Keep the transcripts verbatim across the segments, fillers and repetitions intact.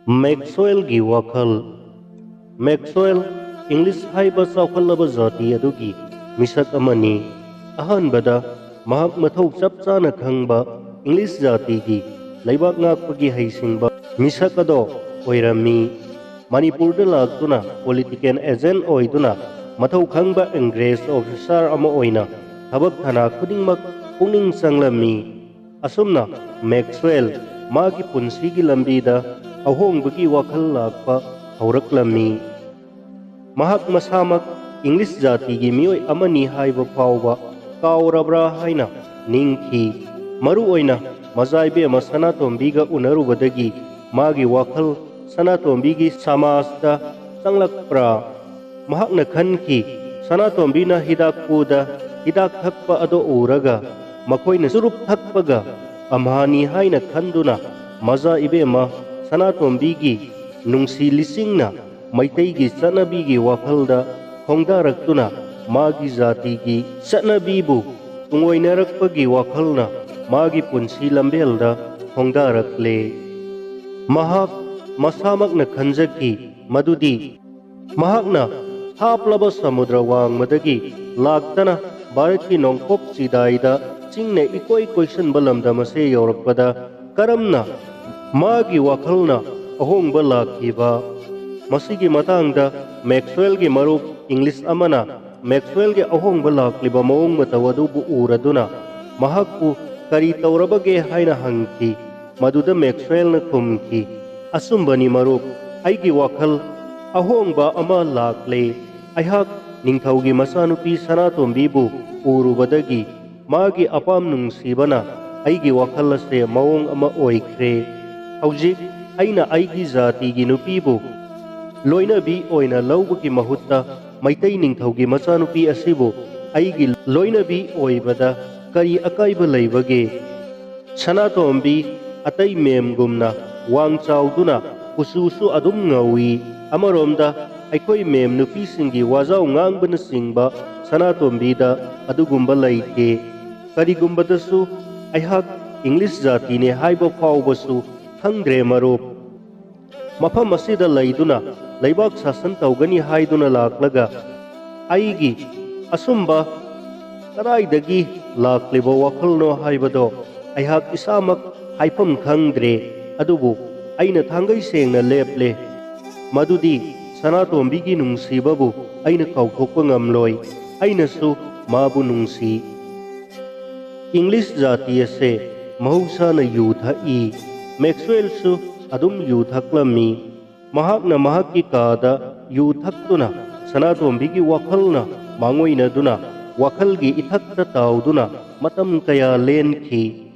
ꯃꯦꯛꯁꯋꯦꯜꯒꯤ ꯋꯥꯈꯜ꯫ ꯃꯦꯛꯁꯋꯦꯜ ꯏꯪꯂꯤꯁ ꯍꯥꯏꯕ ꯆꯥꯎꯈꯠꯂꯕ ꯖꯥꯇꯤ ꯑꯗꯨꯒꯤ ꯃꯤꯁꯛ ꯑꯃꯅꯤ꯫ ꯑꯍꯥꯟꯕꯗ ꯃꯍꯥꯛ ꯃꯊꯧ ꯆꯞ ꯆꯥꯅ ꯈꯪꯕ ꯏꯪꯂꯤꯁ ꯖꯥꯇꯤꯒꯤ ꯂꯩꯕꯥꯛ ꯉꯥꯛꯄꯒꯤ ꯍꯩꯁꯤꯡꯕ ꯃꯤꯁꯛ ꯑꯗꯣ ꯑꯣꯏꯔꯝꯃꯤ꯫ ꯃꯅꯤꯄꯨꯔꯗ ꯂꯥꯛꯇꯨꯅ ꯄꯣꯂꯤꯇꯤꯀꯦꯜ ꯑꯦꯖꯦꯟ ꯑꯣꯏꯗꯨꯅ ꯃꯊꯧ ꯈꯪꯕ ꯑꯪꯒ꯭ꯔꯦꯖ ꯑꯣꯐꯤꯁꯥꯔ ꯑꯃ ꯑꯣꯏꯅ ꯊꯕꯛ ꯊꯅꯥ ꯈꯨꯗꯤꯡꯃꯛ ꯄꯨꯛꯅꯤꯡ ꯆꯪꯂꯝꯃꯤ꯫ ꯑꯁꯨꯝꯅ ꯃꯦꯛꯁꯋꯦꯜ ꯃꯥꯒꯤ ꯄꯨꯟꯁꯤꯒꯤ ꯂꯝꯕꯤꯗ ꯑꯍꯣꯡꯕꯒꯤ ꯋꯥꯈꯜ ꯂꯥꯛꯄ ꯍꯧꯔꯛꯂꯝꯃꯤ꯫ ꯃꯍꯥꯛ ꯃꯁꯥꯃꯛ ꯏꯪꯂꯤꯁ ꯖꯥꯇꯤꯒꯤ ꯃꯤꯑꯣꯏ ꯑꯃꯅꯤ ꯍꯥꯏꯕ ꯐꯥꯎꯕ ꯀꯥꯎꯔꯕ꯭ꯔꯥ ꯍꯥꯏꯅ ꯅꯤꯡꯈꯤ꯫ ꯃꯔꯨ ꯑꯣꯏꯅ ꯃꯖꯥ ꯏꯕꯦꯝꯃ ꯁꯅꯥꯇꯣꯝꯕꯤꯒ ꯎꯅꯔꯨꯕꯗꯒꯤ ꯃꯥꯒꯤ ꯋꯥꯈꯜ ꯁꯅꯥꯇꯣꯝꯕꯤꯒꯤ ꯁꯃꯥꯖꯇ ꯆꯪꯂꯛꯄ꯭ꯔꯥ? ꯃꯍꯥꯛꯅ ꯈꯟꯈꯤ, ꯁꯅꯥꯇꯣꯝꯕꯤꯅ ꯍꯤꯗꯥꯛ ꯄꯨꯗ ꯍꯤꯗꯥꯛ ꯊꯛꯄ ꯑꯗꯨ ꯎꯔꯒ ꯃꯈꯣꯏꯅ ꯆꯨꯔꯨꯞ ꯊꯛꯄꯒ ꯑꯝꯍꯥꯅꯤ ꯍꯥꯏꯅ ꯈꯟꯗꯨꯅ ꯃꯖꯥ ꯏꯕꯦꯝꯃ ꯁꯅꯥꯇꯣꯝꯕꯤꯒꯤ ꯅꯨꯡꯁꯤ ꯂꯤꯆꯤꯡꯅ ꯃꯩꯇꯩꯒꯤ ꯆꯠꯅꯕꯤꯒꯤ ꯋꯥꯈꯜꯗ ꯈꯣꯡꯗꯥꯔꯛꯇꯨꯅ ꯃꯥꯒꯤ ꯖꯥꯇꯤꯒꯤ ꯆꯠꯅꯕꯤꯕꯨ ꯇꯨꯡꯑꯣꯏꯅꯔꯛꯄꯒꯤ ꯋꯥꯈꯜꯅ ꯃꯥꯒꯤ ꯄꯨꯟꯁꯤ ꯂꯝꯕꯦꯜꯗ ꯈꯣꯡꯗꯥꯔꯛꯂꯦ꯫ ꯃꯍꯥꯛ ꯃꯁꯥꯃꯛꯅ ꯈꯟꯖꯈꯤ ꯃꯗꯨꯗꯤ ꯃꯍꯥꯛꯅ ꯊꯥꯞꯂꯕ ꯁꯃꯨꯗ꯭ꯔ ꯋꯥꯡꯃꯗꯒꯤ ꯂꯥꯛꯇꯅ ꯚꯥꯔꯠꯀꯤ ꯅꯣꯡꯄꯣꯛ ꯆꯤꯗꯥꯏꯗ ꯆꯤꯡꯅ ꯏꯀꯣꯏ ꯀꯣꯏꯁꯤꯟꯕ ꯂꯝꯗꯝ ꯑꯁꯤ ꯌꯧꯔꯛꯄꯗ ꯀꯔꯝꯅ ꯃꯥꯒꯤ ꯋꯥꯈꯜꯅ ꯑꯍꯣꯡꯕ ꯂꯥꯛꯈꯤꯕ? ꯃꯁꯤꯒꯤ ꯃꯇꯥꯡꯗ ꯃꯦꯛꯁꯋꯦꯜꯒꯤ ꯃꯔꯨꯞ ꯏꯪꯂꯤꯁ ꯑꯃꯅ ꯃꯦꯛꯁꯋꯦꯜꯒꯤ ꯑꯍꯣꯡꯕ ꯂꯥꯛꯂꯤꯕ ꯃꯑꯣꯡ ꯃꯇꯧ ꯑꯗꯨꯕꯨ ꯎꯔꯗꯨꯅ ꯃꯍꯥꯛꯄꯨ ꯀꯔꯤ ꯇꯧꯔꯕꯒꯦ ꯍꯥꯏꯅ ꯍꯪꯈꯤ꯫ ꯃꯗꯨꯗ ꯃꯦꯛꯁꯋꯦꯜꯅ ꯈꯨꯝꯈꯤ, "ꯑꯆꯨꯝꯕꯅꯤ ꯃꯔꯨꯞ, ꯑꯩꯒꯤ ꯋꯥꯈꯜ ꯑꯍꯣꯡꯕ ꯑꯃ ꯂꯥꯛꯂꯦ꯫ ꯑꯩꯍꯥꯛ ꯅꯤꯡꯊꯧꯒꯤ ꯃꯆꯥꯅꯨꯄꯤ ꯁꯅꯥꯇꯣꯝꯕꯤꯕꯨ ꯎꯔꯨꯕꯗꯒꯤ ꯃꯥꯒꯤ ꯑꯄꯥꯝ ꯅꯨꯡꯁꯤꯕꯅ ꯑꯩꯒꯤ ꯋꯥꯈꯜ ꯑꯁꯦ ꯃꯑꯣꯡ ꯑꯃ ꯑꯣꯏꯈ꯭ꯔꯦ꯫ ꯍꯧꯖꯤꯛ ꯑꯩꯅ ꯑꯩꯒꯤ ꯖꯥꯇꯤꯒꯤ ꯅꯨꯄꯤꯕꯨ ꯂꯣꯏꯅꯕꯤ ꯑꯣꯏꯅ ꯂꯧꯕꯒꯤ ꯃꯍꯨꯠꯇ ꯃꯩꯇꯩ ꯅꯤꯡꯊꯧꯒꯤ ꯃꯆꯥꯅꯨꯄꯤ ꯑꯁꯤꯕꯨ ꯑꯩꯒꯤ ꯂꯣꯏꯅꯕꯤ ꯑꯣꯏꯕꯗ ꯀꯔꯤ ꯑꯀꯥꯏꯕ ꯂꯩꯕꯒꯦ?" ꯁꯅꯥꯇꯣꯝꯕꯤ ꯑꯇꯩ ꯃꯦꯝꯒꯨꯝꯅ ꯋꯥꯡ ꯆꯥꯎꯗꯨꯅ ꯀꯨꯆꯨꯁꯨ ꯑꯗꯨꯝ ꯉꯧꯏ꯫ ꯑꯃꯔꯣꯝꯗ ꯑꯩꯈꯣꯏ ꯃꯦꯝ ꯅꯨꯄꯤꯁꯤꯡꯒꯤ ꯋꯥꯖꯥꯎ ꯉꯥꯡꯕꯅꯆꯤꯡꯕ ꯁꯅꯥꯇꯣꯝꯕꯤꯗ ꯑꯗꯨꯒꯨꯝꯕ ꯂꯩꯇꯦ꯫ ꯀꯔꯤꯒꯨꯝꯕꯗꯁꯨ ꯑꯩꯍꯥꯛ ꯏꯪꯂꯤꯁ ꯖꯥꯇꯤꯅꯦ ꯍꯥꯏꯕ ꯐꯥꯎꯕꯁꯨ ꯈꯪꯗ꯭ꯔꯦ ꯃꯔꯨꯞ꯫ ꯃꯐꯝ ꯑꯁꯤꯗ ꯂꯩꯗꯨꯅ ꯂꯩꯕꯥꯛ ꯁꯥꯁꯟ ꯇꯧꯒꯅꯤ ꯍꯥꯏꯗꯨꯅ ꯂꯥꯛꯂꯒ ꯑꯩꯒꯤ ꯑꯁꯨꯝꯕ ꯀꯗꯥꯏꯗꯒꯤ ꯂꯥꯛꯂꯤꯕ ꯋꯥꯈꯜꯅꯣ ꯍꯥꯏꯕꯗꯣ ꯑꯩꯍꯥꯛ ꯏꯁꯥꯃꯛ ꯍꯥꯏꯐꯝ ꯈꯪꯗ꯭ꯔꯦ꯫ ꯑꯗꯨꯕꯨ ꯑꯩꯅ ꯊꯥꯡꯒꯩ ꯁꯦꯡꯅ ꯂꯦꯞꯂꯦ꯫ ꯃꯗꯨꯗꯤ ꯁꯅꯥꯇꯣꯝꯕꯤꯒꯤ ꯅꯨꯡꯁꯤꯕꯕꯨ ꯑꯩꯅ ꯀꯥꯎꯊꯣꯛꯄ ꯉꯝꯂꯣꯏ꯫ ꯑꯩꯅꯁꯨ ꯃꯥꯕꯨ ꯅꯨꯡꯁꯤ꯫ ꯏꯪꯂꯤꯁ ꯖꯥꯇꯤ ꯑꯁꯦ ꯃꯍꯧꯁꯥꯅ ꯌꯨ ꯊꯛꯏ꯫ ꯃꯦꯛꯁꯋꯦꯜꯁꯨ ꯑꯗꯨꯝ ꯌꯨ ꯊꯛꯂꯝꯃꯤ꯫ ꯃꯍꯥꯛꯅ ꯃꯍꯥꯛꯀꯤ ꯀꯥꯗ ꯌꯨ ꯊꯛꯇꯨꯅ ꯁꯅꯥꯇꯣꯝꯕꯤꯒꯤ ꯋꯥꯈꯜꯅ ꯃꯥꯡꯑꯣꯏꯅꯗꯨꯅ ꯋꯥꯈꯜꯒꯤ ꯏꯊꯛꯇ ꯇꯥꯎꯗꯨꯅ ꯃꯇꯝ ꯀꯌꯥ ꯂꯦꯟꯈꯤ꯫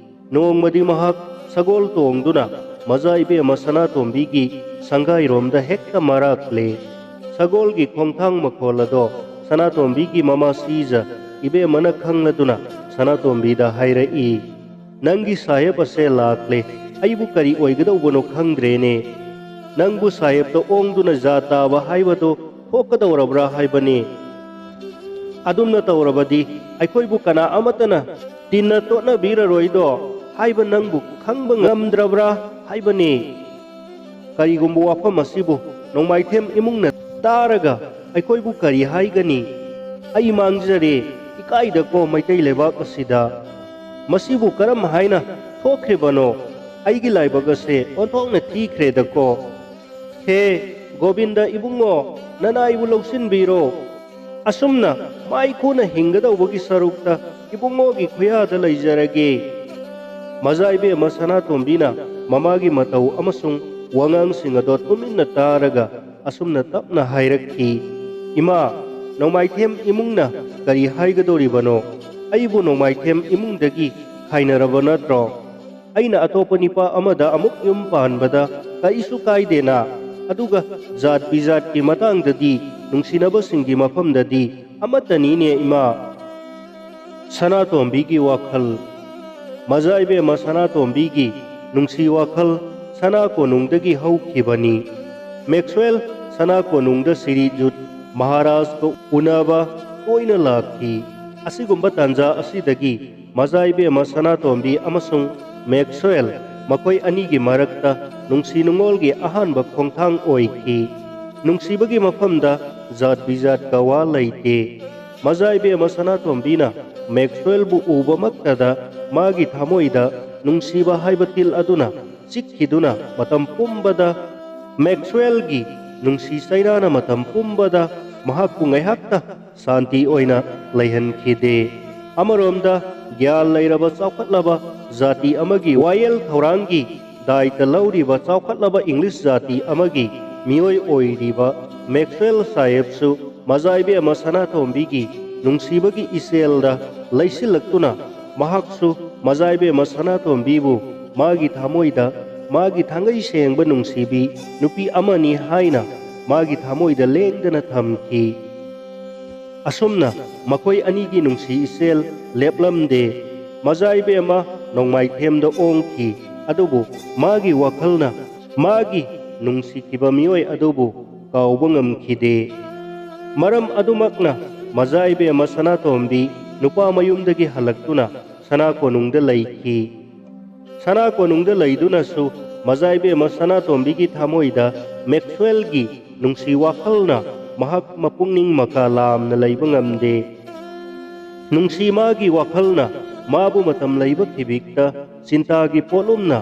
ꯅꯣꯡꯃꯗꯤ ꯃꯍꯥꯛ ꯁꯒꯣꯜ ꯇꯣꯡꯗꯨꯅ ꯃꯖꯥ ꯏꯕꯦꯝꯃ ꯁꯅꯥꯇꯣꯝꯕꯤꯒꯤ ꯁꯪꯒꯥꯏꯔꯣꯝꯗ ꯍꯦꯛꯇ ꯃꯔꯥꯛꯂꯦ꯫ ꯁꯒꯣꯜꯒꯤ ꯈꯣꯡꯊꯥꯡ ꯃꯈꯣꯜ ꯑꯗꯣ ꯁꯅꯥꯇꯣꯝꯕꯤꯒꯤ ꯃꯃꯥ ꯁꯤꯖ ꯏꯕꯦꯝꯃꯅ ꯈꯪꯂꯗꯨꯅ ꯁꯅꯥꯇꯣꯝꯕꯤꯗ ꯍꯥꯏꯔꯛꯏ, "ꯅꯪꯒꯤ ꯁꯥꯍꯦꯕ ꯑꯁꯦ ꯂꯥꯛꯂꯦ꯫ ꯑꯩꯕꯨ ꯀꯔꯤ ꯑꯣꯏꯒꯗꯧꯕꯅꯣ ꯈꯪꯗ꯭ꯔꯦꯅꯦ꯫ ꯅꯪꯕꯨ ꯁꯥꯍꯦꯕꯇ ꯑꯣꯡꯗꯨꯅ ꯖꯥ ꯇꯥꯕ ꯍꯥꯏꯕꯗꯣ ꯊꯣꯛꯀꯗꯧꯔꯕ꯭ꯔꯥ ꯍꯥꯏꯕꯅꯤ꯫ ꯑꯗꯨꯝꯅ ꯇꯧꯔꯕꯗꯤ ꯑꯩꯈꯣꯏꯕꯨ ꯀꯅꯥ ꯑꯃꯠꯇꯅ ꯇꯤꯟꯅ ꯇꯣꯠꯅꯕꯤꯔꯔꯣꯏꯗꯣ ꯍꯥꯏꯕ ꯅꯪꯕꯨ ꯈꯪꯕ ꯉꯝꯗ꯭ꯔꯕ꯭ꯔꯥ ꯍꯥꯏꯕꯅꯤ꯫ ꯀꯔꯤꯒꯨꯝꯕ ꯋꯥꯐꯝ ꯑꯁꯤꯕꯨ ꯅꯣꯡꯃꯥꯏꯊꯦꯝ ꯏꯃꯨꯡꯅ ꯇꯥꯔꯒ ꯑꯩꯈꯣꯏꯕꯨ ꯀꯔꯤ ꯍꯥꯏꯒꯅꯤ? ꯑꯩ ꯃꯥꯡꯖꯔꯦ, ꯏꯀꯥꯏꯗꯀꯣ ꯃꯩꯇꯩ ꯂꯩꯕꯥꯛ ꯑꯁꯤꯗ꯫ ꯃꯁꯤꯕꯨ ꯀꯔꯝ ꯍꯥꯏꯅ ꯊꯣꯛꯈ꯭ꯔꯤꯕꯅꯣ? ꯑꯩꯒꯤ ꯂꯥꯏꯕꯛ ꯑꯁꯦ ꯑꯣꯟꯊꯣꯛꯅ ꯊꯤꯈ꯭ꯔꯦꯗꯀꯣ꯫ ꯍꯦ ꯒꯣꯕꯤꯟꯗ ꯏꯕꯨꯡꯉꯣ, ꯅꯅꯥꯏꯕꯨ ꯂꯧꯁꯤꯟꯕꯤꯔꯣ꯫ ꯑꯁꯨꯝꯅ ꯃꯥꯏꯈꯨꯅ ꯍꯤꯡꯒꯗꯧꯕꯒꯤ ꯁꯔꯨꯛꯇ ꯏꯕꯨꯡꯉꯣꯒꯤ ꯈꯨꯌꯥꯗ ꯂꯩꯖꯔꯒꯦ꯫" ꯃꯖꯥ ꯏꯕꯦꯝꯃ ꯁꯅꯥꯇꯣꯝꯕꯤꯅ ꯃꯃꯥꯒꯤ ꯃꯇꯧ ꯑꯃꯁꯨꯡ ꯋꯥꯉꯥꯡꯁꯤꯡ ꯑꯗꯣ ꯇꯨꯃꯤꯟꯅ ꯇꯥꯔꯒ ꯑꯁꯨꯝꯅ ꯇꯞꯅ ꯍꯥꯏꯔꯛꯈꯤ, "ꯏꯃꯥ, ꯅꯣꯡꯃꯥꯏꯊꯦꯝ ꯏꯃꯨꯡꯅ ꯀꯔꯤ ꯍꯥꯏꯒꯗꯧꯔꯤꯕꯅꯣ? ꯑꯩꯕꯨ ꯅꯣꯡꯃꯥꯏꯊꯦꯝ ꯏꯃꯨꯡꯗꯒꯤ ꯈꯥꯏꯅꯔꯕ ꯅꯠꯇ꯭ꯔꯣ? ꯑꯩꯅ ꯑꯇꯣꯞꯄ ꯅꯤꯄꯥ ꯑꯃꯗ ꯑꯃꯨꯛ ꯌꯨꯝ ꯄꯥꯟꯕꯗ ꯀꯔꯤꯁꯨ ꯀꯥꯏꯗꯦꯅ? ꯑꯗꯨꯒ ꯖꯥꯠ ꯕꯤꯖꯥꯠꯀꯤ ꯃꯇꯥꯡꯗꯗꯤ, ꯅꯨꯡꯁꯤꯅꯕꯁꯤꯡꯒꯤ ꯃꯐꯝꯗꯗꯤ ꯑꯃꯠꯇꯅꯤꯅꯦ ꯏꯃꯥ꯫" ꯁꯅꯥꯇꯣꯝꯕꯤꯒꯤ ꯋꯥꯈꯜ꯫ ꯃꯖꯥ ꯏꯕꯦꯝꯃ ꯁꯅꯥꯇꯣꯝꯕꯤꯒꯤ ꯅꯨꯡꯁꯤ ꯋꯥꯈꯜ ꯁꯅꯥ ꯀꯣꯅꯨꯡꯗꯒꯤ ꯍꯧꯈꯤꯕꯅꯤ꯫ ꯃꯦꯛꯁꯋꯦꯜ ꯁꯅꯥ ꯀꯣꯅꯨꯡꯗ ꯁꯤꯔꯤꯖꯨꯠ ꯃꯍꯥꯔꯥꯖꯀ ꯎꯅꯕ ꯇꯣꯏꯅ ꯂꯥꯛꯈꯤ꯫ ꯑꯁꯤꯒꯨꯝꯕ ꯇꯥꯟꯖꯥ ꯑꯁꯤꯗꯒꯤ ꯃꯖꯥ ꯏꯕꯦꯝꯃ ꯁꯅꯥꯇꯣꯝꯕꯤ ꯑꯃꯁꯨꯡ ꯃꯦꯛꯁꯋꯦꯜ ꯃꯈꯣꯏ ꯑꯅꯤꯒꯤ ꯃꯔꯛꯇ ꯅꯨꯡꯁꯤ ꯅꯨꯡꯉꯣꯜꯒꯤ ꯑꯍꯥꯟꯕ ꯈꯣꯡꯊꯥꯡ ꯑꯣꯏꯈꯤ꯫ ꯅꯨꯡꯁꯤꯕꯒꯤ ꯃꯐꯝꯗ ꯖꯥꯠ ꯕꯤꯖꯥꯠꯀ ꯋꯥ ꯂꯩꯇꯦ꯫ ꯃꯖꯥ ꯏꯕꯦꯝꯃ ꯁꯅꯥꯇꯣꯝꯕꯤꯅ ꯃꯦꯛꯁꯋꯦꯜꯕꯨ ꯎꯕꯃꯛꯇꯗ ꯃꯥꯒꯤ ꯊꯃꯣꯏꯗ ꯅꯨꯡꯁꯤꯕ ꯍꯥꯏꯕ ꯇꯤꯜ ꯑꯗꯨꯅ ꯆꯤꯛꯈꯤꯗꯨꯅ ꯃꯇꯝ ꯄꯨꯝꯕꯗ ꯃꯦꯛꯁꯋꯦꯜꯒꯤ ꯅꯨꯡꯁꯤ ꯆꯩꯅꯥꯅ ꯃꯇꯝ ꯄꯨꯝꯕꯗ ꯃꯍꯥꯛꯄꯨ ꯉꯥꯏꯍꯥꯛꯇ ꯁꯥꯟꯇꯤ ꯑꯣꯏꯅ ꯂꯩꯍꯟꯈꯤꯗꯦ꯫ ꯑꯃꯔꯣꯝꯗ ꯒ꯭ꯌꯥꯟ ꯂꯩꯔꯕ ꯆꯥꯎꯈꯠꯂꯕ ꯖꯥꯇꯤ ꯑꯃꯒꯤ ꯋꯥꯌꯦꯜ ꯊꯧꯔꯥꯡꯒꯤ ꯗꯥꯏꯇ ꯂꯧꯔꯤꯕ ꯆꯥꯎꯈꯠꯂꯕ ꯏꯪꯂꯤꯁ ꯖꯥꯇꯤ ꯑꯃꯒꯤ ꯃꯤꯑꯣꯏ ꯑꯣꯏꯔꯤꯕ ꯃꯦꯛꯁꯋꯦꯜ ꯁꯥꯍꯦꯕꯁꯨ ꯃꯖꯥ ꯏꯕꯦꯝꯃ ꯁꯅꯥꯇꯣꯝꯕꯤꯒꯤ ꯅꯨꯡꯁꯤꯕꯒꯤ ꯏꯆꯦꯜꯗ ꯂꯩꯁꯤꯜꯂꯛꯇꯨꯅ ꯃꯍꯥꯛꯁꯨ ꯃꯖꯥ ꯏꯕꯦꯝꯃ ꯁꯅꯥꯇꯣꯝꯕꯤꯕꯨ ꯃꯥꯒꯤ ꯊꯃꯣꯏꯗ ꯃꯥꯒꯤ ꯊꯥꯡꯒꯩ ꯁꯦꯡꯕ ꯅꯨꯡꯁꯤꯕꯤ ꯅꯨꯄꯤ ꯑꯃꯅꯤ ꯍꯥꯏꯅ ꯃꯥꯒꯤ ꯊꯃꯣꯏꯗ ꯂꯦꯡꯗꯅ ꯊꯝꯈꯤ꯫ ꯑꯁꯨꯝꯅ ꯃꯈꯣꯏ ꯑꯅꯤꯒꯤ ꯅꯨꯡꯁꯤ ꯏꯆꯦꯜ ꯂꯦꯞꯂꯝꯗꯦ꯫ ꯃꯖꯥ ꯏꯕꯦꯝꯃ ꯅꯣꯡꯃꯥꯏꯊꯦꯝꯗ ꯑꯣꯡꯈꯤ, ꯑꯗꯨꯕꯨ ꯃꯥꯒꯤ ꯋꯥꯈꯜꯅ ꯃꯥꯒꯤ ꯅꯨꯡꯁꯤꯈꯤꯕ ꯃꯤꯑꯣꯏ ꯑꯗꯨꯕꯨ ꯀꯥꯎꯕ ꯉꯝꯈꯤꯗꯦ꯫ ꯃꯔꯝ ꯑꯗꯨꯃꯛꯅ ꯃꯖꯥ ꯏꯕꯦꯝꯃ ꯁꯅꯥꯇꯣꯝꯕꯤ ꯅꯨꯄꯥ ꯃꯌꯨꯝꯗꯒꯤ ꯍꯜꯂꯛꯇꯨꯅ ꯁꯅꯥ ꯀꯣꯅꯨꯡꯗ ꯂꯩꯈꯤ꯫ ꯁꯅꯥ ꯀꯣꯅꯨꯡꯗ ꯂꯩꯗꯨꯅꯁꯨ ꯃꯖꯥ ꯏꯕꯦꯝꯃ ꯁꯅꯥꯇꯣꯝꯕꯤꯒꯤ ꯊꯃꯣꯏꯗ ꯃꯦꯛꯁꯋꯦꯜꯒꯤ ꯅꯨꯡꯁꯤ ꯋꯥꯈꯜꯅ ꯃꯍꯥꯛ ꯃꯄꯨꯛꯅꯤꯡ ꯃꯀꯥ ꯂꯥꯝꯅ ꯂꯩꯕ ꯉꯝꯗꯦ꯫ ꯅꯨꯡꯁꯤ ꯃꯥꯒꯤ ꯋꯥꯈꯜꯅ ꯃꯥꯕꯨ ꯃꯇꯝ ꯂꯩꯕ ꯈꯤꯕꯤꯛꯇ ꯆꯤꯟꯇꯥꯒꯤ ꯄꯣꯠꯂꯨꯝꯅ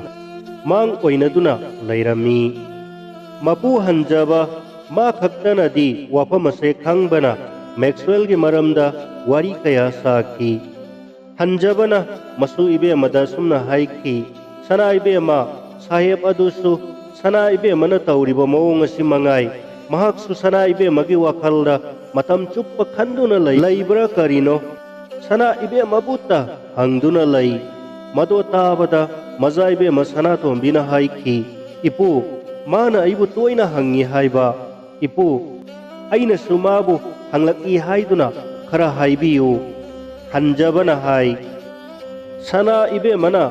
ꯃꯥꯡ ꯑꯣꯏꯅꯗꯨꯅ ꯂꯩꯔꯝꯃꯤ꯫ ꯃꯄꯨ ꯍꯟꯖꯕ ꯃꯥ ꯈꯛꯇꯅꯗꯤ ꯋꯥꯐꯝ ꯑꯁꯦ ꯈꯪꯕꯅ ꯃꯦꯛꯁꯋꯦꯜꯒꯤ ꯃꯔꯝꯗ ꯋꯥꯔꯤ ꯀꯌꯥ ꯁꯥꯈꯤ꯫ ꯍꯟꯖꯕꯅ ꯃꯁꯨ ꯏꯕꯦꯝꯃꯗ ꯑꯁꯨꯝꯅ ꯍꯥꯏꯈꯤ, "ꯁꯅꯥ ꯏꯕꯦꯝꯃ, ꯁꯥꯍꯦꯕ ꯑꯗꯨꯁꯨ ꯁꯅꯥ ꯏꯕꯦꯝꯃꯅ ꯇꯧꯔꯤꯕ ꯃꯑꯣꯡ ꯑꯁꯤ ꯃꯉꯥꯏ꯫ ꯃꯍꯥꯛꯁꯨ ꯁꯅꯥ ꯏꯕꯦꯝꯃꯒꯤ ꯋꯥꯈꯜꯗ ꯃꯇꯝ ꯆꯨꯞꯄ ꯈꯟꯗꯨꯅ ꯂꯩ-, ꯂꯩꯕ꯭ꯔꯥ ꯀꯔꯤꯅꯣ? ꯁꯅꯥ ꯏꯕꯦꯝꯃꯕꯨꯇ ꯍꯪꯗꯨꯅ ꯂꯩ꯫" ꯃꯗꯣ ꯇꯥꯕꯗ ꯃꯖꯥ ꯏꯕꯦꯝꯃ ꯁꯅꯥꯇꯣꯝꯕꯤꯅ ꯍꯥꯏꯈꯤ, "ꯏꯄꯨ, ꯃꯥꯅ ꯑꯩꯕꯨ ꯇꯣꯏꯅ ꯍꯪꯉꯤ ꯍꯥꯏꯕ꯫ ꯏꯄꯨ, ꯑꯩꯅꯁꯨ ꯃꯥꯕꯨ ꯍꯪꯂꯛꯏ ꯍꯥꯏꯗꯨꯅ ꯈꯔ ꯍꯥꯏꯕꯤꯌꯨ꯫" ꯍꯟꯖꯕꯅ ꯍꯥꯏ, "ꯁꯅꯥ ꯏꯕꯦꯝꯃꯅ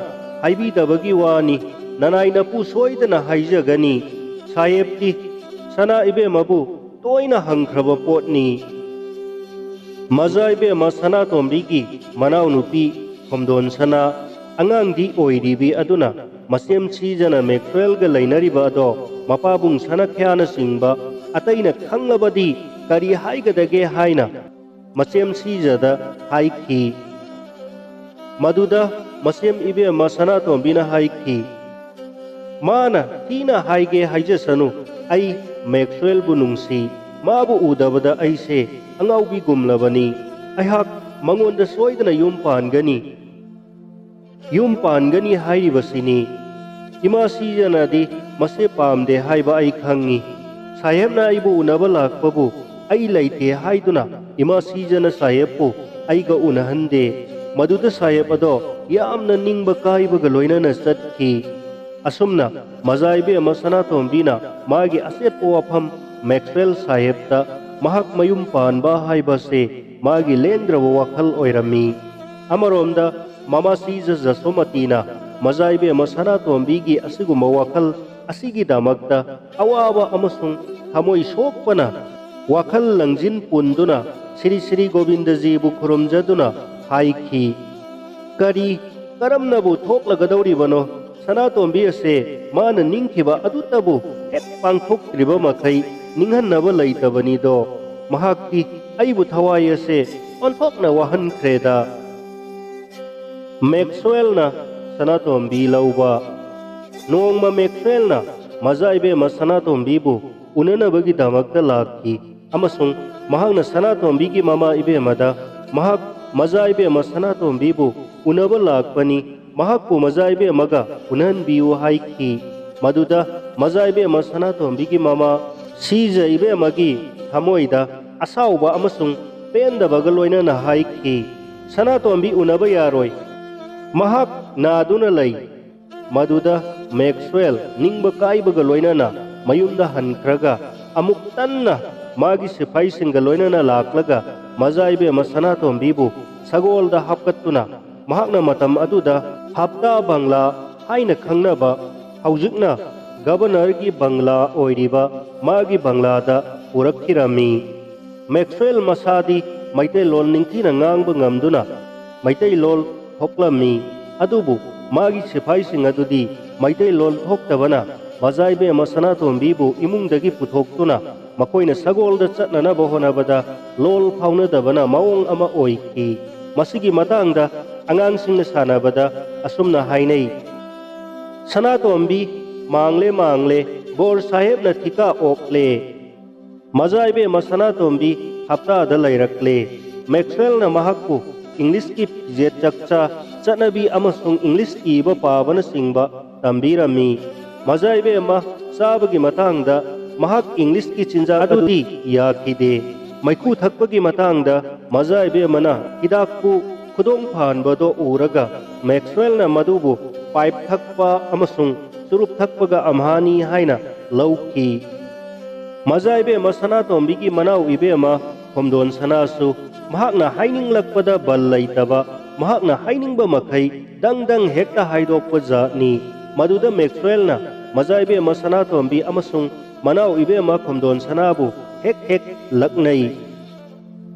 ꯍꯥꯏꯕꯤꯗꯕꯒꯤ ꯋꯥꯅꯤ, ꯅꯅꯥꯏ ꯅꯄꯨ ꯁꯣꯏꯗꯅ ꯍꯥꯏꯖꯒꯅꯤ꯫ ꯁꯥꯍꯦꯕꯇꯤ ꯁꯅꯥ ꯏꯕꯦꯝꯃꯕꯨ ꯇꯣꯏꯅ ꯍꯪꯈ꯭ꯔꯕ ꯄꯣꯠꯅꯤ꯫" ꯃꯖꯥ ꯏꯕꯦꯝꯃ ꯁꯅꯥꯇꯣꯝꯕꯤꯒꯤ ꯃꯅꯥꯎꯅꯨꯄꯤ ꯈꯣꯝꯗꯣꯟ ꯁꯅꯥ ꯑꯉꯥꯡꯗꯤ ꯑꯣꯏꯔꯤꯕꯤ ꯑꯗꯨꯅ ꯃꯁꯦꯝ ꯁꯤꯖꯅ ꯃꯦꯛꯁꯋꯦꯜꯒ ꯂꯩꯅꯔꯤꯕ ꯑꯗꯣ ꯃꯄꯥꯕꯨꯡ ꯁꯅꯥꯈ꯭ꯌꯥꯅꯆꯤꯡꯕ ꯑꯇꯩꯅ ꯈꯪꯂꯕꯗꯤ ꯀꯔꯤ ꯍꯥꯏꯒꯗꯒꯦ ꯍꯥꯏꯅ ꯃꯁꯦꯝ ꯁꯤꯖꯗ ꯍꯥꯏꯈꯤ꯫ ꯃꯗꯨꯗ ꯃꯁꯦꯝ ꯏꯕꯦꯝꯃ ꯁꯅꯥꯇꯣꯝꯕꯤꯅ ꯍꯥꯏꯈꯤ, "ꯃꯥꯅ ꯊꯤꯅ ꯍꯥꯏꯒꯦ ꯍꯥꯏꯖꯁꯅꯨ, ꯑꯩ ꯃꯦꯛꯁꯋꯦꯜꯕꯨ ꯅꯨꯡꯁꯤ꯫ ꯃꯥꯕꯨ ꯎꯗꯕꯗ ꯑꯩꯁꯦ ꯑꯉꯥꯎꯕꯤꯒꯨꯝꯂꯕꯅꯤ꯫ ꯑꯩꯍꯥꯛ ꯃꯉꯣꯟꯗ ꯁꯣꯏꯗꯅ ꯌꯨꯝ ꯄꯥꯟꯒꯅꯤ꯫ ꯌꯨꯝ ꯄꯥꯟꯒꯅꯤ ꯍꯥꯏꯔꯤꯕꯁꯤꯅꯤ꯫ ꯏꯃꯥ ꯁꯤꯖꯅꯗꯤ ꯃꯁꯦ ꯄꯥꯝꯗꯦ ꯍꯥꯏꯕ ꯑꯩ ꯈꯪꯉꯤ꯫ ꯁꯥꯍꯦꯕꯅ ꯑꯩꯕꯨ ꯎꯅꯕ ꯂꯥꯛꯄꯕꯨ ꯑꯩ ꯂꯩꯇꯦ ꯍꯥꯏꯗꯨꯅ ꯏꯃꯥ ꯁꯤꯖꯅ ꯁꯥꯍꯦꯕꯄꯨ ꯑꯩꯒ ꯎꯅꯍꯟꯗꯦ꯫ ꯃꯗꯨꯗ ꯁꯥꯍꯦꯕ ꯑꯗꯣ ꯌꯥꯝꯅ ꯅꯤꯡꯕ ꯀꯥꯏꯕꯒ ꯂꯣꯏꯅꯅ ꯆꯠꯈꯤ꯫" ꯑꯁꯨꯝꯅ ꯃꯖꯥ ꯏꯕꯦꯝꯃ ꯁꯅꯥꯇꯣꯝꯕꯤꯅ ꯃꯥꯒꯤ ꯑꯆꯦꯠꯄ ꯋꯥꯐꯝ ꯃꯦꯛꯁꯋꯦꯜ ꯁꯥꯍꯦꯕꯇ ꯃꯍꯥꯛ ꯃꯌꯨꯝ ꯄꯥꯟꯕ ꯍꯥꯏꯕꯁꯦ ꯃꯥꯒꯤ ꯂꯦꯡꯗ꯭ꯔꯕ ꯋꯥꯈꯜ ꯑꯣꯏꯔꯝꯃꯤ꯫ ꯑꯃꯔꯣꯝꯗ ꯃꯃꯥ ꯁꯤꯖ ꯖꯁꯣꯃꯇꯤꯅ ꯃꯖꯥ ꯏꯕꯦꯝꯃ ꯁꯅꯥꯇꯣꯝꯕꯤꯒꯤ ꯑꯁꯤꯒꯨꯝꯕ ꯋꯥꯈꯜ ꯑꯁꯤꯒꯤꯗꯃꯛꯇ ꯑꯋꯥꯕ ꯑꯃꯁꯨꯡ ꯊꯃꯣꯏ ꯁꯣꯛꯄꯅ ꯋꯥꯈꯜ ꯂꯪꯖꯤꯟ ꯄꯨꯟꯗꯨꯅ ꯁ꯭ꯔꯤ ꯁ꯭ꯔꯤ ꯒꯣꯕꯤꯟꯗꯖꯤꯕꯨ ꯈꯨꯔꯨꯝꯖꯗꯨꯅ ꯍꯥꯏꯈꯤ, "ꯀꯔꯤ, ꯀꯔꯝꯅꯕꯨ ꯊꯣꯛꯂꯒꯗꯧꯔꯤꯕꯅꯣ? ꯁꯅꯥꯇꯣꯝꯕꯤ ꯑꯁꯦ ꯃꯥꯅ ꯅꯤꯡꯈꯤꯕ ꯑꯗꯨꯇꯕꯨ ꯍꯦꯛ ꯄꯥꯡꯊꯣꯛꯇ꯭ꯔꯤꯕ ꯃꯈꯩ ꯅꯤꯡꯍꯟꯅꯕ ꯂꯩꯇꯕꯅꯤꯗꯣ꯫ ꯃꯍꯥꯛꯇꯤ ꯑꯩꯕꯨ ꯊꯋꯥꯏ ꯑꯁꯦ ꯑꯣꯟꯊꯣꯛꯅ ꯋꯥꯍꯟꯈ꯭ꯔꯦꯗ꯫" ꯃꯦꯛꯁꯋꯦꯜꯅ ꯁꯅꯥꯇꯣꯝꯕꯤ ꯂꯧꯕ꯫ ꯅꯣꯡꯃ ꯃꯦꯛꯁꯋꯦꯜꯅ ꯃꯖꯥ ꯏꯕꯦꯝꯃ ꯁꯅꯥꯇꯣꯝꯕꯤꯕꯨ ꯎꯅꯅꯕꯒꯤꯗꯃꯛꯇ ꯂꯥꯛꯈꯤ ꯑꯃꯁꯨꯡ ꯃꯍꯥꯛꯅ ꯁꯅꯥꯇꯣꯝꯕꯤꯒꯤ ꯃꯃꯥ ꯏꯕꯦꯝꯃꯗ ꯃꯍꯥꯛ ꯃꯖꯥ ꯏꯕꯦꯝꯃ ꯁꯅꯥꯇꯣꯝꯕꯤꯕꯨ ꯎꯅꯕ ꯂꯥꯛꯄꯅꯤ, ꯃꯍꯥꯛꯄꯨ ꯃꯖꯥ ꯏꯕꯦꯝꯃꯒ ꯎꯅꯍꯟꯕꯤꯌꯨ ꯍꯥꯏꯈꯤ꯫ ꯃꯗꯨꯗ ꯃꯖꯥ ꯏꯕꯦꯝꯃ ꯁꯅꯥꯇꯣꯝꯕꯤꯒꯤ ꯃꯃꯥ ꯁꯤꯖ ꯏꯕꯦꯝꯃꯒꯤ ꯊꯃꯣꯏꯗ ꯑꯁꯥꯎꯕ ꯑꯃꯁꯨꯡ ꯄꯦꯟꯗꯕꯒ ꯂꯣꯏꯅꯅ ꯍꯥꯏꯈꯤ, "ꯁꯅꯥꯇꯣꯝꯕꯤ ꯎꯅꯕ ꯌꯥꯔꯣꯏ꯫ ꯃꯍꯥꯛ ꯅꯥꯗꯨꯅ ꯂꯩ꯫" ꯃꯗꯨꯗ ꯃꯦꯛꯁꯋꯦꯜ ꯅꯤꯡꯕ ꯀꯥꯏꯕꯒ ꯂꯣꯏꯅꯅ ꯃꯌꯨꯝꯗ ꯍꯟꯈ꯭ꯔꯒ ꯑꯃꯨꯛ ꯇꯟꯅ ꯃꯥꯒꯤ ꯁꯤꯐꯥꯏꯁꯤꯡꯒ ꯂꯣꯏꯅꯅ ꯂꯥꯛꯂꯒ ꯃꯖꯥ ꯏꯕꯦꯝꯃ ꯁꯅꯥꯇꯣꯝꯕꯤꯕꯨ ꯁꯒꯣꯜꯗ ꯍꯥꯞꯀꯠꯇꯨꯅ ꯃꯍꯥꯛꯅ ꯃꯇꯝ ꯑꯗꯨꯗ ꯍꯞꯇꯥ ꯕꯪꯂꯥ ꯍꯥꯏꯅ ꯈꯪꯅꯕ, ꯍꯧꯖꯤꯛꯅ ꯒꯕꯔꯅꯔꯒꯤ ꯕꯪꯂꯥ ꯑꯣꯏꯔꯤꯕ ꯃꯥꯒꯤ ꯕꯪꯂꯥꯗ ꯄꯨꯔꯛꯈꯤꯔꯝꯃꯤ꯫ ꯃꯦꯛꯁꯋꯦꯜ ꯃꯁꯥꯗꯤ ꯃꯩꯇꯩꯂꯣꯟ ꯅꯤꯡꯊꯤꯅ ꯉꯥꯡꯕ ꯉꯝꯗꯨꯅ ꯃꯩꯇꯩꯂꯣꯟ ꯊꯣꯛꯂꯝꯃꯤ꯫ ꯑꯗꯨꯕꯨ ꯃꯥꯒꯤ ꯁꯤꯐꯥꯏꯁꯤꯡ ꯑꯗꯨꯗꯤ ꯃꯩꯇꯩꯂꯣꯟ ꯊꯣꯛꯇꯕꯅ ꯃꯖꯥ ꯏꯕꯦꯝꯃ ꯁꯅꯥꯇꯣꯝꯕꯤꯕꯨ ꯏꯃꯨꯡꯗꯒꯤ ꯄꯨꯊꯣꯛꯇꯨꯅ ꯃꯈꯣꯏꯅ ꯁꯒꯣꯜꯗ ꯆꯠꯅꯅꯕ ꯍꯣꯠꯅꯕꯗ ꯂꯣꯜ ꯐꯥꯎꯅꯗꯕꯅ ꯃꯑꯣꯡ ꯑꯃ ꯑꯣꯏꯈꯤ꯫ ꯃꯁꯤꯒꯤ ꯃꯇꯥꯡꯗ ꯑꯉꯥꯡꯁꯤꯡꯅ ꯁꯥꯟꯅꯕꯗ ꯑꯁꯨꯝꯅ ꯍꯥꯏꯅꯩ, "ꯁꯅꯥꯇꯣꯝꯕꯤ, ꯃꯥꯡꯂꯦ ꯃꯥꯡꯂꯦ, ꯕꯣꯔ ꯁꯥꯍꯦꯕꯅ ꯊꯤꯀꯥ ꯑꯣꯛꯂꯦ"꯫ ꯃꯖꯥ ꯏꯕꯦꯝꯃ ꯁꯅꯥꯇꯣꯝꯕꯤ ꯍꯞꯇꯥꯗ ꯂꯩꯔꯛꯂꯦ꯫ ꯃꯦꯛꯁꯋꯦꯜꯅ ꯃꯍꯥꯛꯄꯨ ꯏꯪꯂꯤꯁꯀꯤ ꯐꯤꯖꯦꯠ ꯆꯛꯆꯥ, ꯆꯠꯅꯕꯤ ꯑꯃꯁꯨꯡ ꯏꯪꯂꯤꯁ ꯏꯕ ꯄꯥꯕꯅꯆꯤꯡꯕ ꯇꯝꯕꯤꯔꯝꯃꯤ꯫ ꯃꯖꯥ ꯏꯕꯦꯝꯃ ꯆꯥꯕꯒꯤ ꯃꯇꯥꯡꯗ ꯃꯍꯥꯛ ꯏꯪꯂꯤꯁꯀꯤ ꯆꯤꯟꯖꯥꯛ ꯑꯗꯨꯗꯤ ꯌꯥꯈꯤꯗꯦ꯫ ꯃꯩꯈꯨ ꯊꯛꯄꯒꯤ ꯃꯇꯥꯡꯗ ꯃꯖꯥ ꯏꯕꯦꯝꯃꯅ ꯍꯤꯗꯥꯛꯄꯨ ꯈꯨꯗꯣꯡ ꯐꯍꯟꯕꯗꯣ ꯎꯔꯒ ꯃꯦꯛꯁꯋꯦꯜꯅ ꯃꯗꯨꯕꯨ ꯄꯥꯏꯞ ꯊꯛꯄ ꯑꯃꯁꯨꯡ ꯆꯨꯔꯨꯞ ꯊꯛꯄꯒ ꯑꯝꯍꯥꯅꯤ ꯍꯥꯏꯅ ꯂꯧꯈꯤ꯫ ꯃꯖꯥ ꯏꯕꯦꯝꯃ ꯁꯅꯥꯇꯣꯝꯕꯤꯒꯤ ꯃꯅꯥꯎ ꯏꯕꯦꯝꯃ ꯈꯣꯝꯗꯣꯟ ꯁꯅꯥꯁꯨ ꯃꯍꯥꯛꯅ ꯍꯥꯏꯅꯤꯡꯂꯛꯄꯗ ꯕꯜ ꯂꯩꯇꯕ, ꯃꯍꯥꯛꯅ ꯍꯥꯏꯅꯤꯡꯕ ꯃꯈꯩ ꯗꯪ ꯗꯪ ꯍꯦꯛꯇ ꯍꯥꯏꯗꯣꯛꯄ ꯖꯥꯠꯅꯤ꯫ ꯃꯗꯨꯗ ꯃꯦꯛꯁꯋꯦꯜꯅ ꯃꯖꯥ ꯏꯕꯦꯝꯃ ꯁꯅꯥꯇꯣꯝꯕꯤ ꯑꯃꯁꯨꯡ ꯃꯅꯥꯎ ꯏꯕꯦꯝꯃ ꯈꯣꯝꯗꯣꯟ ꯁꯅꯥꯕꯨ ꯍꯦꯛ ꯍꯦꯛ ꯂꯛꯅꯩ꯫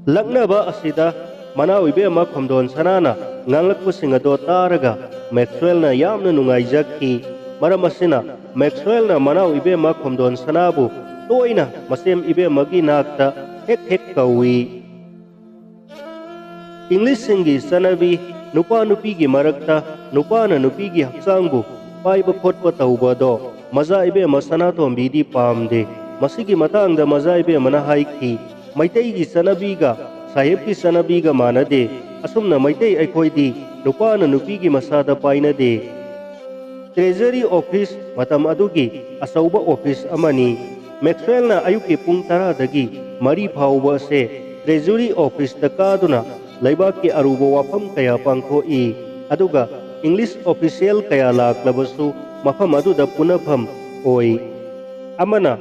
ꯂꯛꯅꯕ ꯑꯁꯤꯗ ꯃꯅꯥꯎ ꯏꯕꯦꯝꯃ ꯈꯣꯝꯗꯣꯟ ꯁꯅꯥꯅ ꯉꯥꯡꯂꯛꯄꯁꯤꯡ ꯑꯗꯣ ꯇꯥꯔꯒ ꯃꯦꯛꯁꯋꯦꯜꯅ ꯌꯥꯝꯅ ꯅꯨꯡꯉꯥꯏꯖꯈꯤ꯫ ꯃꯔꯝ ꯑꯁꯤꯅ ꯃꯦꯛꯁꯋꯦꯜꯅ ꯃꯅꯥꯎ ꯏꯕꯦꯝꯃ ꯈꯣꯝꯗꯣꯟ ꯁꯅꯥꯕꯨ ꯇꯣꯏꯅ ꯃꯆꯦꯝ ꯏꯕꯦꯝꯃꯒꯤ ꯅꯥꯛꯇ ꯍꯦꯛ ꯍꯦꯛ ꯀꯧꯏ꯫ ꯏꯪꯂꯤꯁꯁꯤꯡꯒꯤ ꯆꯠꯅꯕꯤ, ꯅꯨꯄꯥ ꯅꯨꯄꯤꯒꯤ ꯃꯔꯛꯇ ꯅꯨꯄꯥꯅ ꯅꯨꯄꯤꯒꯤ ꯍꯛꯆꯥꯡꯕꯨ ꯄꯥꯏꯕ ꯈꯣꯠꯄ ꯇꯧꯕ ꯑꯗꯣ ꯃꯖꯥ ꯏꯕꯦꯝꯃ ꯁꯅꯥꯇꯣꯝꯕꯤꯗꯤ ꯄꯥꯝꯗꯦ꯫ ꯃꯁꯤꯒꯤ ꯃꯇꯥꯡꯗ ꯃꯖꯥ ꯏꯕꯦꯝꯃꯅ ꯍꯥꯏꯈꯤ, "ꯃꯩꯇꯩꯒꯤ ꯆꯠꯅꯕꯤꯒ ꯁꯥꯍꯦꯕꯀꯤ ꯆꯠꯅꯕꯤꯒ ꯃꯥꯟꯅꯗꯦ꯫ ꯑꯁꯨꯝꯅ ꯃꯩꯇꯩ ꯑꯩꯈꯣꯏꯗꯤ ꯅꯨꯄꯥꯅ ꯅꯨꯄꯤꯒꯤ ꯃꯁꯥꯗ ꯄꯥꯏꯅꯗꯦ"꯫ ꯇ꯭ꯔꯦꯖꯔꯤ ꯑꯣꯐꯤꯁ ꯃꯇꯝ ꯑꯗꯨꯒꯤ ꯑꯆꯧꯕ ꯑꯣꯐꯤꯁ ꯑꯃꯅꯤ꯫ ꯃꯦꯛꯁꯋꯦꯜꯅ ꯑꯌꯨꯛꯀꯤ ꯄꯨꯡ ꯇꯔꯥꯗꯒꯤ ꯃꯔꯤ ꯐꯥꯎꯕ ꯑꯁꯦ ꯇ꯭ꯔꯦꯖꯔꯤ ꯑꯣꯐꯤꯁꯇ ꯀꯥꯗꯨꯅ ꯂꯩꯕꯥꯛꯀꯤ ꯑꯔꯨꯕ ꯋꯥꯐꯝ ꯀꯌꯥ ꯄꯥꯡꯊꯣꯛꯏ, ꯑꯗꯨꯒ ꯏꯪꯂꯤꯁ ꯑꯣꯐꯤꯁꯤꯌꯦꯜ ꯀꯌꯥ ꯂꯥꯛꯂꯕꯁꯨ ꯃꯐꯝ ꯑꯗꯨꯗ ꯄꯨꯅꯐꯝ ꯑꯣꯏ꯫ ꯑꯃꯅ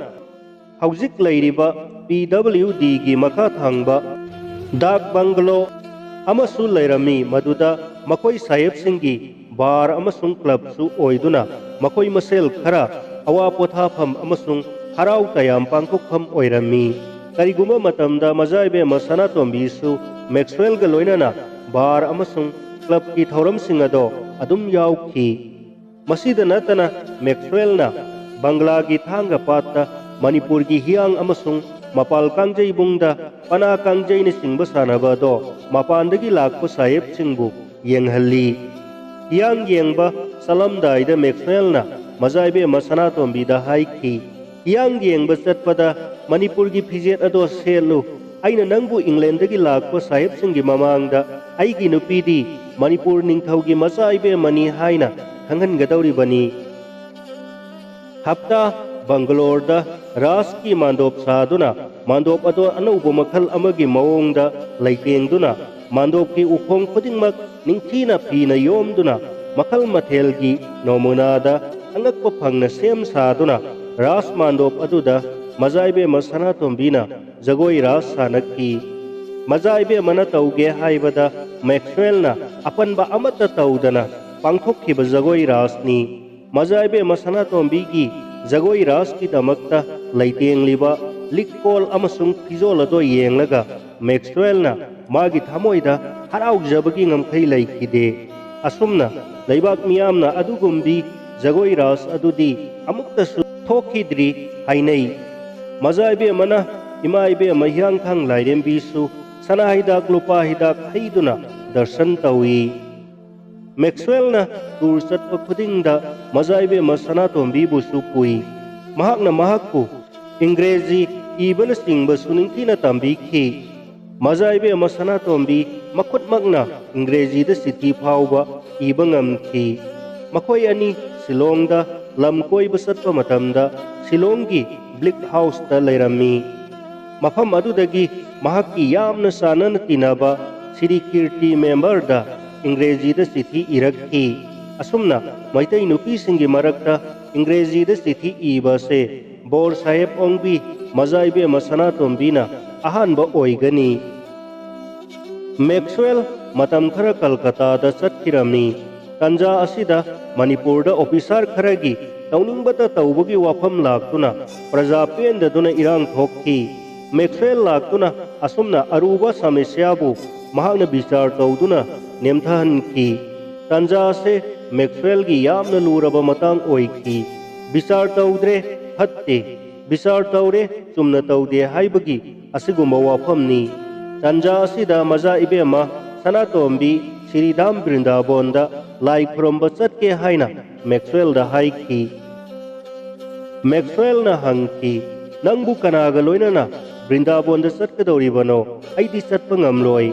ꯍꯧꯖꯤꯛ ꯂꯩꯔꯤꯕ ꯄꯤ ꯗꯕ꯭ꯂꯤꯎ ꯗꯤꯒꯤ ꯃꯈꯥ ꯊꯪꯕ ꯗꯥꯛ ꯕꯪꯒꯂꯣ ꯑꯃꯁꯨ ꯂꯩꯔꯝꯃꯤ, ꯃꯗꯨꯗ ꯃꯈꯣꯏ ꯁꯥꯍꯦꯕꯁꯤꯡꯒꯤ ꯕꯥꯔ ꯑꯃꯁꯨꯡ ꯀ꯭ꯂꯕꯁꯨ ꯑꯣꯏꯗꯨꯅ ꯃꯈꯣꯏ ꯃꯁꯦꯜ ꯈꯔ ꯑꯋꯥ ꯄꯣꯊꯥꯐꯝ ꯑꯃꯁꯨꯡ ꯍꯔꯥꯎ ꯇꯌꯥꯝ ꯄꯥꯡꯊꯣꯛꯐꯝ ꯑꯣꯏꯔꯝꯃꯤ꯫ ꯀꯔꯤꯒꯨꯝꯕ ꯃꯇꯝꯗ ꯃꯖꯥ ꯏꯕꯦꯝꯃ ꯁꯅꯥꯇꯣꯝꯕꯤꯁꯨ ꯃꯦꯛꯁꯋꯦꯜꯒ ꯂꯣꯏꯅꯅ ꯕꯥꯔ ꯑꯃꯁꯨꯡ ꯀ꯭ꯂꯕꯀꯤ ꯊꯧꯔꯝꯁꯤꯡ ꯑꯗꯣ ꯑꯗꯨꯝ ꯌꯥꯎꯈꯤ꯫ ꯃꯁꯤꯗ ꯅꯠꯇꯅ ꯃꯦꯛꯁꯋꯦꯜꯅ ꯕꯪꯒ꯭ꯂꯥꯒꯤ ꯊꯥꯡꯒ ꯄꯥꯠꯇ ꯃꯅꯤꯄꯨꯔꯒꯤ ꯍꯤꯌꯥꯡ ꯑꯃꯁꯨꯡ ꯃꯄꯥꯜ ꯀꯥꯡꯖꯩꯕꯨꯡꯗ ꯄꯅꯥ ꯀꯥꯡꯖꯩꯅꯆꯤꯡꯕ ꯁꯥꯟꯅꯕ ꯑꯗꯣ ꯃꯄꯥꯟꯗꯒꯤ ꯂꯥꯛꯄ ꯁꯥꯍꯦꯕꯁꯤꯡꯕꯨ ꯌꯦꯡꯍꯜꯂꯤ꯫ ꯍꯤꯌꯥꯡ ꯌꯦꯡꯕ ꯆꯠꯂꯝꯗꯥꯏꯗ ꯃꯦꯛꯁꯋꯦꯜꯅ ꯃꯖꯥꯏꯕꯦꯝꯃ ꯁꯅꯥꯇꯣꯝꯕꯤꯗ ꯍꯥꯏꯈꯤ, "ꯍꯤꯌꯥꯡ ꯌꯦꯡꯕ ꯆꯠꯄꯗ ꯃꯅꯤꯄꯨꯔꯒꯤ ꯐꯤꯖꯦꯠ ꯑꯗꯣ ꯁꯦꯠꯂꯨ꯫ ꯑꯩꯅ ꯅꯪꯕꯨ ꯏꯪꯂꯦꯟꯗꯒꯤ ꯂꯥꯛꯄ ꯁꯥꯍꯦꯕꯁꯤꯡꯒꯤ ꯃꯃꯥꯡꯗ ꯑꯩꯒꯤ ꯅꯨꯄꯤꯗꯤ ꯃꯅꯤꯄꯨꯔ ꯅꯤꯡꯊꯧꯒꯤ ꯃꯆꯥ ꯏꯕꯦꯝꯃꯅꯤ ꯍꯥꯏꯅ ꯈꯪꯍꯟꯒꯗꯧꯔꯤꯕꯅꯤ"꯫ ꯍꯞꯇꯥ ꯕꯪꯒꯂꯣꯔꯗ ꯔꯥꯁꯀꯤ ꯃꯥꯟꯗꯣꯞ ꯁꯥꯗꯨꯅ, ꯃꯥꯟꯗꯣꯞ ꯑꯗꯣ ꯑꯅꯧꯕ ꯃꯈꯜ ꯑꯃꯒꯤ ꯃꯑꯣꯡꯗ ꯂꯩꯇꯦꯡꯗꯨꯅ, ꯃꯥꯟꯗꯣꯞꯀꯤ ꯎꯈꯣꯡ ꯈꯨꯗꯤꯡꯃꯛ ꯅꯤꯡꯊꯤꯅ ꯐꯤꯅ ꯌꯣꯝꯗꯨꯅ, ꯃꯈꯜ ꯃꯊꯦꯜꯒꯤ ꯅꯃꯨꯅꯥꯗ ꯑꯉꯛꯄ ꯐꯪꯅ ꯁꯦꯝ ꯁꯥꯗꯨꯅ, ꯔꯥꯁ ꯃꯥꯟꯗꯣꯞ ꯑꯗꯨꯗ ꯃꯖꯥ ꯏꯕꯦꯝꯃ ꯁꯅꯥꯇꯣꯝꯕꯤꯅ ꯖꯒꯣꯏ ꯔꯥꯁ ꯁꯥꯟꯅꯈꯤ꯫ ꯃꯖꯥ ꯏꯕꯦꯝꯃꯅ ꯇꯧꯒꯦ ꯍꯥꯏꯕꯗ ꯃꯦꯛꯁꯋꯦꯜꯅ ꯑꯄꯟꯕ ꯑꯃꯠꯇ ꯇꯧꯗꯅ ꯄꯥꯡꯊꯣꯛꯈꯤꯕ ꯖꯒꯣꯏ ꯔꯥꯁꯅꯤ꯫ ꯃꯖꯥ ꯏꯕꯦꯝꯃ ꯁꯅꯥꯇꯣꯝꯕꯤꯒꯤ ꯖꯒꯣꯏ ꯔꯥꯁꯀꯤꯗꯃꯛꯇ ꯂꯩꯇꯦꯡꯂꯤꯕ ꯂꯤꯛꯀꯣꯜ ꯑꯃꯁꯨꯡ ꯐꯤꯖꯣꯜ ꯑꯗꯣ ꯌꯦꯡꯂꯒ ꯃꯦꯛꯁꯋꯦꯜꯅ ꯃꯥꯒꯤ ꯊꯃꯣꯏꯗ ꯍꯔꯥꯎꯖꯕꯒꯤ ꯉꯝꯈꯩ ꯂꯩꯈꯤꯗꯦ꯫ ꯑꯁꯨꯝꯅ ꯂꯩꯕꯥꯛ ꯃꯤꯌꯥꯝꯅ ꯑꯗꯨꯒꯨꯝꯕꯤ ꯖꯒꯣꯏ ꯔꯥꯁ ꯑꯗꯨꯗꯤ ꯑꯃꯨꯛꯇꯁꯨ ꯊꯣꯛꯈꯤꯗ꯭ꯔꯤ ꯍꯥꯏꯅꯩ꯫ ꯃꯖꯥ ꯏꯕꯦꯝꯃꯅ ꯏꯃꯥ ꯏꯕꯦꯝꯃ ꯍꯤꯌꯥꯡꯊꯥꯡ ꯂꯥꯏꯔꯦꯝꯕꯤꯁꯨ ꯁꯅꯥ ꯍꯤꯗꯥꯛ ꯂꯨꯄꯥ ꯍꯤꯗꯥꯛ ꯍꯩꯗꯨꯅ ꯗꯔꯁꯟ ꯇꯧꯏ꯫ ꯃꯦꯛꯁꯋꯦꯜꯅ ꯇꯨꯔ ꯆꯠꯄ ꯈꯨꯗꯤꯡꯗ ꯃꯖꯥ ꯏꯕꯦꯝꯃ ꯁꯅꯥꯇꯣꯝꯕꯤꯕꯨꯁꯨ ꯄꯨꯏ꯫ ꯃꯍꯥꯛꯅ ꯃꯍꯥꯛꯄꯨ ꯏꯪꯒ꯭ꯔꯦꯖꯤ ꯏꯕꯅꯆꯤꯡꯕꯁꯨ ꯅꯤꯡꯊꯤꯅ ꯇꯝꯕꯤꯈꯤ꯫ ꯃꯖꯥ ꯏꯕꯦꯝꯃ ꯁꯅꯥꯇꯣꯝꯕꯤ ꯃꯈꯨꯠꯃꯛꯅ ꯏꯪꯒ꯭ꯔꯦꯖꯤꯗ ꯆꯤꯊꯤ ꯐꯥꯎꯕ ꯏꯕ ꯉꯝꯈꯤ꯫ ꯃꯈꯣꯏ ꯑꯅꯤ ꯁꯤꯂꯣꯡꯗ ꯂꯝ ꯀꯣꯏꯕ ꯆꯠꯄ ꯃꯇꯝꯗ ꯁꯤꯂꯣꯡꯒꯤ ꯕ꯭ꯂꯤꯛ ꯍꯥꯎꯁꯇ ꯂꯩꯔꯝꯃꯤ꯫ ꯃꯐꯝ ꯑꯗꯨꯗꯒꯤ ꯃꯍꯥꯛꯀꯤ ꯌꯥꯝꯅ ꯆꯥꯟꯅꯅ ꯇꯤꯟꯅꯕ ꯁ꯭ꯔꯤ ꯀꯤꯔꯇꯤ ꯃꯦꯝꯕꯔꯗ ꯏꯪꯒ꯭ꯔꯦꯖꯤꯗ ꯆꯤꯊꯤ ꯏꯔꯛꯈꯤ꯫ ꯑꯁꯨꯝꯅ ꯃꯩꯇꯩ ꯅꯨꯄꯤꯁꯤꯡꯒꯤ ꯃꯔꯛꯇ ꯏꯪꯒ꯭ꯔꯦꯖꯤꯗ ꯆꯤꯊꯤ ꯏꯕ ꯑꯁꯦ ꯕꯣꯔ ꯁꯥꯍꯦꯕ ꯑꯣꯡꯕꯤ ꯃꯖꯥ ꯏꯕꯦꯝꯃ ꯁꯅꯥꯇꯣꯝꯕꯤꯅ ꯑꯍꯥꯟꯕ ꯑꯣꯏꯒꯅꯤ꯫ ꯃꯦꯛꯁꯋꯦꯜ ꯃꯇꯝ ꯈꯔ ꯀꯜꯀꯇꯥꯗ ꯆꯠꯈꯤꯔꯝꯃꯤ꯫ ꯇꯟꯖꯥ ꯑꯁꯤꯗ ꯃꯅꯤꯄꯨꯔꯗ ꯑꯣꯐꯤꯁꯥꯔ ꯈꯔꯒꯤ ꯇꯧꯅꯤꯡꯕꯇ ꯇꯧꯕꯒꯤ ꯋꯥꯐꯝ ꯂꯥꯛꯇꯨꯅ ꯄ꯭ꯔꯖꯥ ꯄꯦꯟꯗꯗꯨꯅ ꯏꯔꯥꯡ ꯊꯣꯛꯈꯤ꯫ ꯃꯦꯛꯁꯋꯦꯜ ꯂꯥꯛꯇꯨꯅ ꯑꯁꯨꯝꯅ ꯑꯔꯨꯕ ꯁꯃꯁ꯭ꯌꯥꯕꯨ ꯃꯍꯥꯛꯅ ꯕꯤꯆꯥꯔ ꯇꯧꯗꯨꯅ ꯅꯦꯝꯊꯍꯟꯈꯤ꯫ ꯇꯥꯟꯖꯥ ꯑꯁꯦ ꯃꯦꯛꯁꯋꯦꯜꯒꯤ ꯌꯥꯝꯅ ꯂꯨꯔꯕ ꯃꯇꯥꯡ ꯑꯣꯏꯈꯤ꯫ ꯕꯤꯆꯥꯔ ꯇꯧꯗ꯭ꯔꯦ, ꯐꯠꯇꯦ꯫ ꯕꯤꯆꯥꯔ ꯇꯧꯔꯦ, ꯆꯨꯝꯅ ꯇꯧꯗꯦ ꯍꯥꯏꯕꯒꯤ ꯑꯁꯤꯒꯨꯝꯕ ꯋꯥꯐꯝꯅꯤ꯫ ꯇꯥꯟꯖꯥ ꯑꯁꯤꯗ ꯃꯖꯥ ꯏꯕꯦꯝꯃ ꯁꯅꯥꯇꯣꯝꯕꯤ ꯁ꯭ꯔꯤꯙꯥꯝ ꯕ꯭ꯔꯤꯟꯗꯥꯕꯣꯟꯗ ꯂꯥꯏ ꯈꯨꯔꯨꯝꯕ ꯆꯠꯀꯦ ꯍꯥꯏꯅ ꯃꯦꯛꯁꯋꯦꯜꯗ ꯍꯥꯏꯈꯤ꯫ ꯃꯦꯛꯁꯋꯦꯜꯅ ꯍꯪꯈꯤ, "ꯅꯪꯕꯨ ꯀꯅꯥꯒ ꯂꯣꯏꯅꯅ ꯕ꯭ꯔꯤꯟꯗꯥꯕꯣꯟꯗ ꯆꯠꯀꯗꯧꯔꯤꯕꯅꯣ? ꯑꯩꯗꯤ ꯆꯠꯄ ꯉꯝꯂꯣꯏ꯫"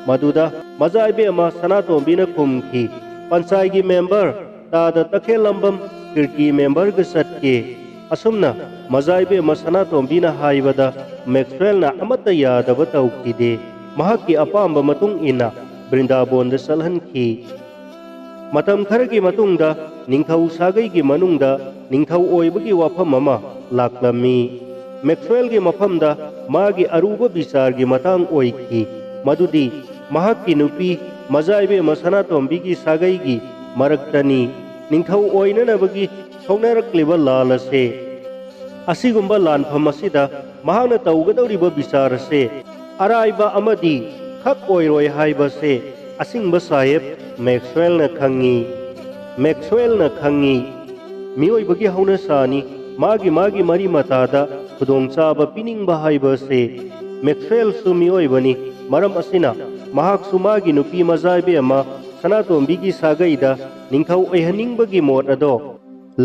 ꯃꯗꯨꯗ ꯃꯖꯥ ꯏꯕꯦꯝꯃ ꯁꯅꯥꯇꯣꯝꯕꯤꯅ ꯈꯨꯝꯈꯤ, "ꯄꯟꯆꯥꯏꯒꯤ ꯃꯦꯝꯕꯔ ꯇꯥꯗ ꯇꯈꯦꯜꯂꯝꯕꯝ ꯀꯤꯔꯇꯤ ꯃꯦꯝꯕꯔꯒ ꯆꯠꯀꯦ꯫" ꯑꯁꯨꯝꯅ ꯃꯖꯥ ꯏꯕꯦꯝꯃ ꯁꯅꯥꯇꯣꯝꯕꯤꯅ ꯍꯥꯏꯕꯗ ꯃꯦꯛꯁꯋꯦꯜꯅ ꯑꯃꯠꯇ ꯌꯥꯗꯕ ꯇꯧꯈꯤꯗꯦ꯫ ꯃꯍꯥꯛꯀꯤ ꯑꯄꯥꯝꯕ ꯃꯇꯨꯡ ꯏꯟꯅ ꯕ꯭ꯔꯤꯟꯗꯥꯕꯣꯟꯗ ꯆꯠꯍꯟꯈꯤ꯫ ꯃꯇꯝ ꯈꯔꯒꯤ ꯃꯇꯨꯡꯗ ꯅꯤꯡꯊꯧ ꯁꯥꯒꯩꯒꯤ ꯃꯅꯨꯡꯗ ꯅꯤꯡꯊꯧ ꯑꯣꯏꯕꯒꯤ ꯋꯥꯐꯝ ꯑꯃ ꯂꯥꯛꯂꯝꯃꯤ꯫ ꯃꯦꯛꯁꯋꯦꯜꯒꯤ ꯃꯐꯝꯗ ꯃꯥꯒꯤ ꯑꯔꯨꯕ ꯕꯤꯆꯥꯔꯒꯤ ꯃꯇꯥꯡ ꯑꯣꯏꯈꯤ, ꯃꯗꯨꯗꯤ ꯃꯍꯥꯛꯀꯤ ꯅꯨꯄꯤ ꯃꯖꯥ ꯏꯕꯦꯝꯃ ꯁꯅꯥꯇꯣꯝꯕꯤꯒꯤ ꯁꯥꯒꯩꯒꯤ ꯃꯔꯛꯇꯅꯤ꯫ ꯅꯤꯡꯊꯧ ꯑꯣꯏꯅꯅꯕꯒꯤ ꯁꯣꯛꯅꯔꯛꯂꯤꯕ ꯂꯥꯟ ꯑꯁꯦ, ꯑꯁꯤꯒꯨꯝꯕ ꯂꯥꯟꯐꯝ ꯑꯁꯤꯗ ꯃꯍꯥꯛꯅ ꯇꯧꯒꯗꯧꯔꯤꯕ ꯕꯤꯆꯥꯔ ꯑꯁꯦ ꯑꯔꯥꯏꯕ ꯑꯃꯗꯤ ꯈꯛ ꯑꯣꯏꯔꯣꯏ ꯍꯥꯏꯕꯁꯦ ꯑꯁꯤꯡꯕ ꯁꯥꯍꯦꯕ ꯃꯦꯛꯁꯋꯦꯜꯅ ꯈꯪꯉꯤ꯫ ꯃꯦꯛꯁꯋꯦꯜꯅ ꯈꯪꯉꯤ꯫ ꯃꯤꯑꯣꯏꯕꯒꯤ ꯍꯧꯅꯁꯥꯅꯤ, ꯃꯥꯒꯤ ꯃꯥꯒꯤ ꯃꯔꯤ ꯃꯇꯥꯗ ꯈꯨꯗꯣꯡꯆꯥꯕ ꯄꯤꯅꯤꯡꯕ ꯍꯥꯏꯕꯁꯦ꯫ ꯃꯦꯛꯁꯋꯦꯜꯁꯨ ꯃꯤꯑꯣꯏꯕꯅꯤ, ꯃꯔꯝ ꯑꯁꯤꯅ ꯃꯍꯥꯛꯁꯨ ꯃꯥꯒꯤ ꯅꯨꯄꯤ ꯃꯖꯥ ꯏꯕꯦꯝꯃ ꯁꯅꯥꯇꯣꯝꯕꯤꯒꯤ ꯁꯥꯒꯩꯗ ꯅꯤꯡꯊꯧ ꯑꯣꯏꯍꯟꯅꯤꯡꯕꯒꯤ ꯃꯣꯠ ꯑꯗꯣ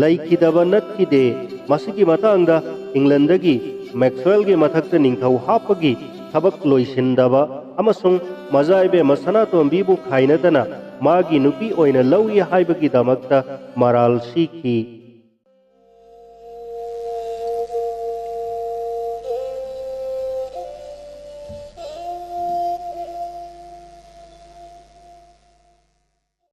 ꯂꯩꯈꯤꯗꯕ ꯅꯠꯈꯤꯗꯦ꯫ ꯃꯁꯤꯒꯤ ꯃꯇꯥꯡꯗ ꯏꯪꯂꯟꯗꯒꯤ ꯃꯦꯛꯁꯋꯦꯜꯒꯤ ꯃꯊꯛꯇ ꯅꯤꯡꯊꯧ ꯍꯥꯞꯄꯒꯤ ꯊꯕꯛ ꯂꯣꯏꯁꯤꯟꯗꯕ ꯑꯃꯁꯨꯡ ꯃꯖꯥ ꯏꯕꯦꯝꯃ ꯁꯅꯥꯇꯣꯝꯕꯤꯕꯨ ꯈꯥꯏꯅꯗꯅ ꯃꯥꯒꯤ ꯅꯨꯄꯤ ꯑꯣꯏꯅ ꯂꯧꯏ ꯍꯥꯏꯕꯒꯤꯗꯃꯛꯇ ꯃꯔꯥꯜ ꯁꯤꯈꯤ꯫